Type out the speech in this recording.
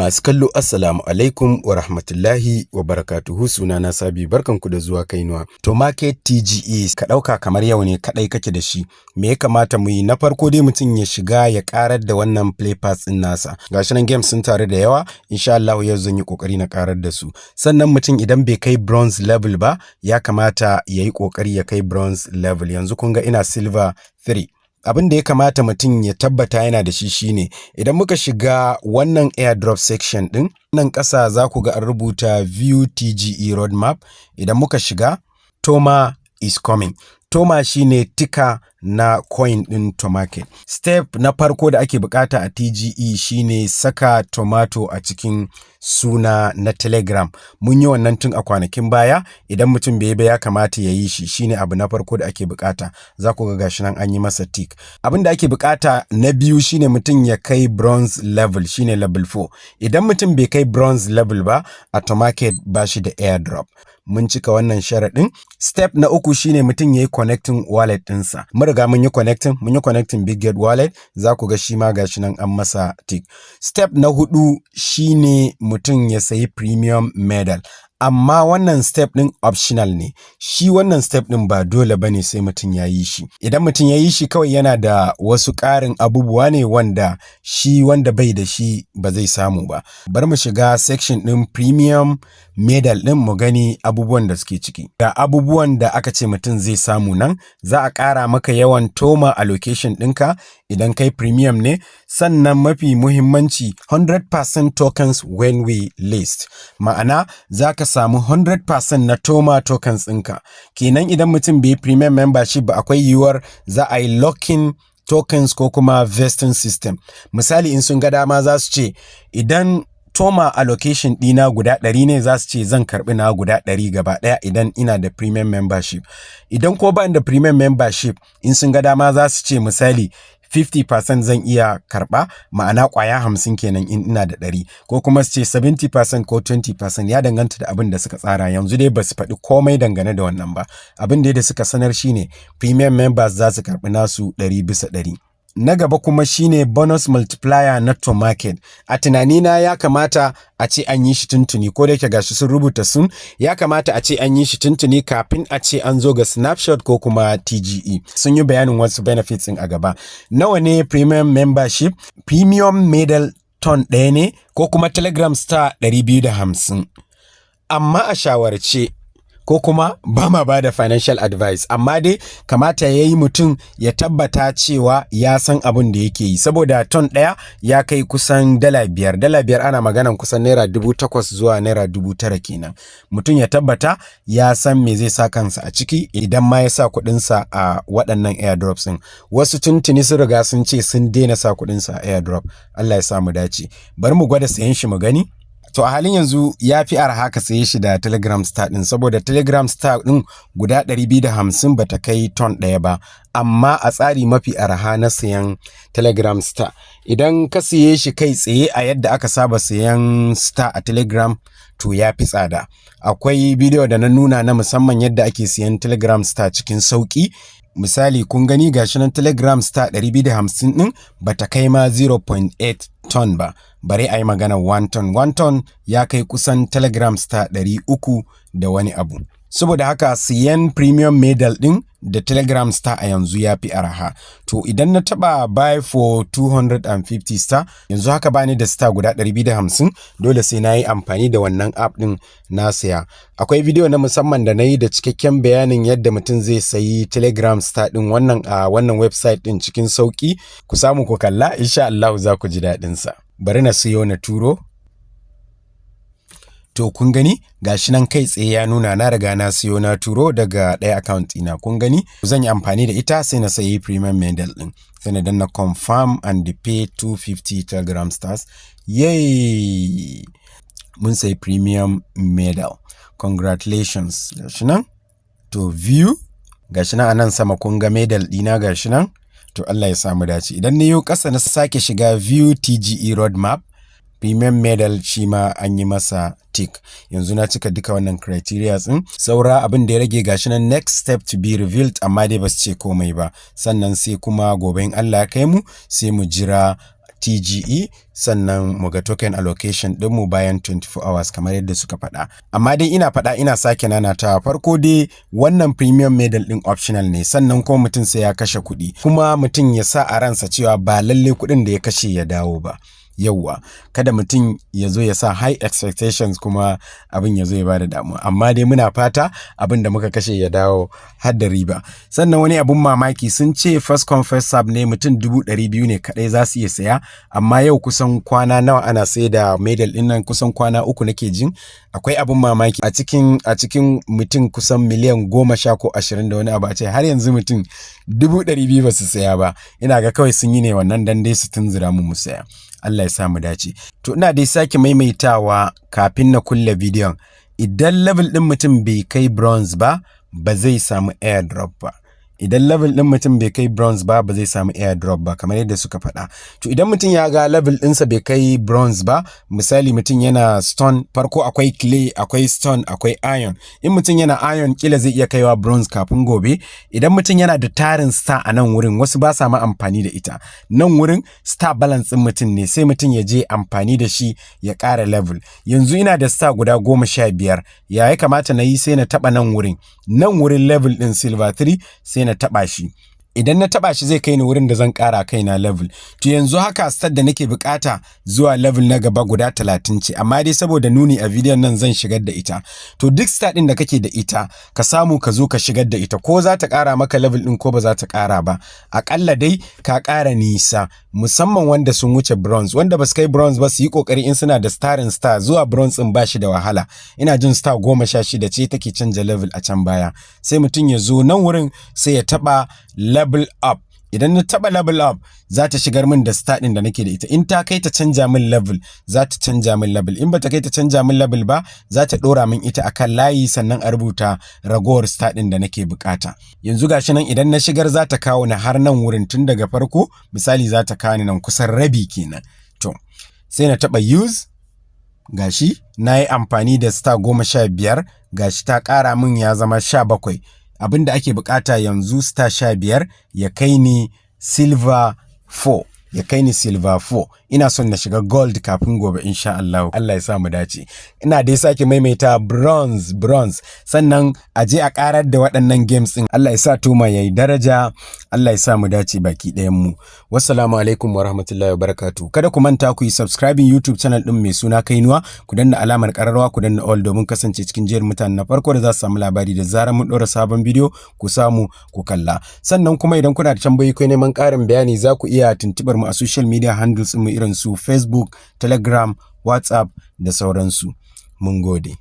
Masu kallo, assalamu alaikum wa rahmatullahi wa barakatuhu. Sunana Sabi, barkanku da zuwa Kainuwa. Tomarket TGE, ka ɗauka kamar yau ne kaɗai kake da shi. Me ya kamata mu yi? Na farko dai, mutum ya shiga ya ƙarar da wannan play pass ɗin nasa. Gashi nan games sun taru da yawa, insha Allah yau zan yi ƙoƙari na ƙarar da su. Sannan mutum idan bai kai bronze level ba, ya kamata ya yi ƙoƙari ya kai bronze level. Yanzu kun ga ina silver 3. Abin da ya kamata mutum ya tabbata yana da shi shine, idan muka shiga wannan airdrop section din nan ƙasa, za ku ga an rubuta "View TGE roadmap". Idan muka shiga, "Toma is coming". Toma shine ticker na coin din Tomarket. Step na farko da ake bukata a TGE shine saka tomato a cikin suna na Telegram. Mun yi wannan tun a kwanakin baya. Idan mutum bai ba, ya kamata ya yi shi. Shine abu na farko da ake bukata. Za ku ga gashi nan an yi masa tick. Abin da ake bukata na biyu shine mutum ya kai bronze level, shine level 4. Idan mutum bai kai bronze level ba a Tomarket, ba shi da airdrop. Mun cika wannan sharaɗin. Step na uku shine mutum ya yi connecting wallet ɗinsa. Mun riga mun yi connecting Bitget Wallet. Za ku ga shi ma gashi nan an masa tick. Step na hudu shine mutum ya sayi premium medal. Amma wannan step ɗin optional ne. Shi wannan step ɗin ba dole bane sai mutum ya yi shi. Idan mutum ya yi shi kawai, yana da wasu ƙarin abubuwa ne wanda shi wanda bai da shi ba zai samu ba. Bari mu shiga section ɗin premium medal ɗin mu gani abubuwan da suke ciki. Ga abubuwan da aka ce mutum zai samu nan. Za a ƙara maka yawan Toma allocation ɗinka idan kai premium ne. Sannan mafi muhimmanci, 100% tokens when we list. Ma'ana, za ka samu 100% na Toma tokens ɗinka. Kenan idan mutum bai premium membership ba, akwai yiwuwar za a yi locking tokens ko kuma vesting system. Misali, in sun ga dama za su ce idan Toma allocation ɗina guda 100 ne, za su ce zan karɓi na guda 100 gaba ɗaya idan ina da premium membership. Idan ko ban da premium membership, in sun ga dama za su ce misali 50% zan iya karɓa, ma'ana ƙwaya 50 kenan in ina da 100, ko kuma su ce 70% ko 20%, ya danganta da abin da suka tsara. Yanzu dai ba su faɗi komai dangane da wannan ba. Abin da suka sanar shine premium members za su karɓi nasu 100%. Na gaba kuma shine bonus multiplier na Tomarket. A tunanina ya kamata a ce an yi shi tuntuni, ko da yake gashi sun rubuta sun, ya kamata a ce an yi shi tuntuni kafin a ce an zo ga snapshot ko kuma TGE. Sun yi bayanin wasu benefits ɗin a gaba. Nawa ne premium membership? Premium medal ton 1 ne ko kuma Telegram star 250. Amma a shawarce, ko kuma ba ma ba da financial advice, amma dai kamata ya yi mutum ya tabbata cewa ya san abin da yake yi, saboda ton 1 ya kai kusan $5. $5 ana maganan kusan ₦8,000 zuwa ₦9,000 kenan. Mutum ya tabbata ya san me zai sa kansa a ciki idan ma ya sa kuɗinsa a waɗannan airdrops ɗin. Wasu tuntuni sun riga sun ce sun daina sa kuɗinsa a airdrop. Allah ya sa mu dace. Bari mu gwada sayan shi mu gani. To, a halin yanzu ya fi arha ka saye shi da Telegram Star ɗin, saboda Telegram Star ɗin guda 250 bata kai ton 1 ba. Amma a tsari mafi arha na sayan Telegram Star, idan ka siye shi kai tsaye a yadda aka saba sayan star a Telegram, to ya fi tsada. Akwai bidiyo da na nuna na musamman yadda ake siyan Telegram Star cikin sauƙi. Misali, kun gani gashi nan Telegram Star 250 ɗin bata kai ma 0.8 ton ba, bare a yi magana 1 ton. 1 ton ya kai kusan Telegram Star 300 da wani abu. Saboda haka siyan premium medal ɗin da Telegram Star a yanzu ya fi araha. To, idan na taba buy for 250 star, yanzu haka bani da star guda 250, dole sai na yi amfani da wannan app ɗin na saya. Akwai bidiyo na musamman da na yi da cikakken bayanin yadda mutum zai sayi Telegram Star ɗin wannan a wannan website ɗin cikin sauƙi. Ku samu ku kalla, insha Allah za ku ji daɗin sa. Bari na siyo na turo. To, kun gani gashi nan kai tsaye ya nuna na riga na siyo na turo daga ɗaya account ɗina. Kun gani, zan yi amfani da ita sai na sayi premium medal ɗin, sai na danna confirm and pay 250 Telegram stars. Yay, mun sayi premium medal, congratulations! Gashi nan. To, view, gashi nan a nan sama, kun ga medal ɗina gashi nan. To, Allah ya samu dace. Idan na yi ƙasa na sake shiga view TGE roadmap, premium medal shi ma an yi masa tick. Yanzu na cika duka wannan criteria din. Saura abin da ya rage, gashi nan "Next step to be revealed", amma dai ba su ce komai ba. Sannan sai kuma gobe in Allah ya kai mu, sai mu jira. TGE, sannan mu ga token allocation ɗinmu bayan 24 hours kamar yadda suka faɗa. Amma dai ina faɗa ina sake nanatawa, farko dai wannan premium medal ɗin optional ne, sannan kuma mutum sai ya kashe kuɗi, kuma mutum ya sa a ransa cewa ba lalle kuɗin da ya kashe ya dawo ba. Yauwa, kada mutum ya zo ya sa high expectations kuma abin ya zo ya bada damuwa. Amma dai muna fata abin da muka kashe ya dawo har da riba. Sannan wani abun mamaki, sun ce first come first serve ne, mutum 200,000 ne kaɗai za su iya saya, amma yau kusan kwana nawa ana sai da medal ɗin nan? Kusan kwana 3 nake jin. Akwai abun mamaki a cikin mutum kusan miliyan 10 ko 20 da wani abu, a ce har yanzu mutum 200,000 ba su saya ba. Ina ga kawai sun yi ne wannan dan dai su tunzura mu mu saya. Allah ya sa mu dace. To, ina dai sake maimaitawa kafin na kulle bidiyon, idan level ɗin mutum bai kai bronze ba, ba zai samu airdrop ba. Idan level ɗin mutum bai kai bronze ba, ba zai samu airdrop ba kamar yadda suka faɗa. To, idan mutum ya ga level ɗinsa bai kai bronze ba, misali mutum yana stone, farko akwai clay, akwai stone, akwai iron. In mutum yana iron, kila zai iya kaiwa bronze kafin gobe. Idan mutum yana da tarin star a nan wurin, wasu ba sa ma amfani da ita. Nan wurin star balance ɗin mutum ne, sai mutum ya je amfani da shi ya ƙara level. Yanzu ina da star guda 15, ya kamata na yi? Sai na taɓa nan wurin, nan wurin level ɗin silver 3, sai na taɓa shi. Idan na taɓa shi, zai kai ni wurin da zan ƙara kaina level. To, yanzu haka star da nake bukata zuwa level na gaba guda 30 ce, amma dai saboda nuni a bidiyon nan zan shigar da ita. To, duk star ɗin da kake da ita, ka samu ka zo ka shigar da ita, ko za ta ƙara maka level ɗin ko ba za ta ƙara ba, aƙalla dai ka ƙara nisa, musamman wanda sun wuce bronze. Wanda ba su kai bronze ba, su yi ƙoƙari in suna da starin star, zuwa bronze ɗin ba shi da wahala. Ina jin star 16 ce take canja level a can baya. Sai mutum ya zo nan wurin, sai ya taɓa level up. Idan na taɓa level up, za ta shigar min da star ɗin da nake da ita. In ta kai ta canja min level, za ta canja min level. In ba ta kai ta canja min level ba, za ta ɗora min ita akan layi, sannan a rubuta ragowar star ɗin da nake bukata. Yanzu gashi nan, idan na shigar, za ta kawo ni har nan wurin tun daga farko. Misali, za ta kawo ni nan kusan rabi kenan. To, sai na taɓa use. Gashi na yi amfani da star 15, gashi ta ƙara min ya zama 17. Abin da ake bukata yanzu star 15 ya kai ni silver 4, ya kai ni silver 4. Ina son na shiga gold kafin gobe insha Allah. Allah ya sa mu dace. Ina dai sake maimaita, bronze, bronze, sannan a je a karar da waɗannan games din. Allah ya sa Toma yayi daraja. Allah ya sa mu dace baki ɗayan mu. Wassalamu alaikum wa rahmatullahi wa barakatuh. Kada ku manta ku yi subscribing YouTube channel din mai suna Kainuwa, ku danna alamar kararrawa, ku danna all domin kasance cikin jerin mutanen na farko da za su samu labari da zarar mun ɗora sabon bidiyo, ku samu ku kalla. Sannan kuma idan kuna da tambayoyi ko neman ƙarin bayani, za ku iya tuntuɓar mu a social media handles mu irin su Facebook, Telegram, WhatsApp da sauransu. Mun gode.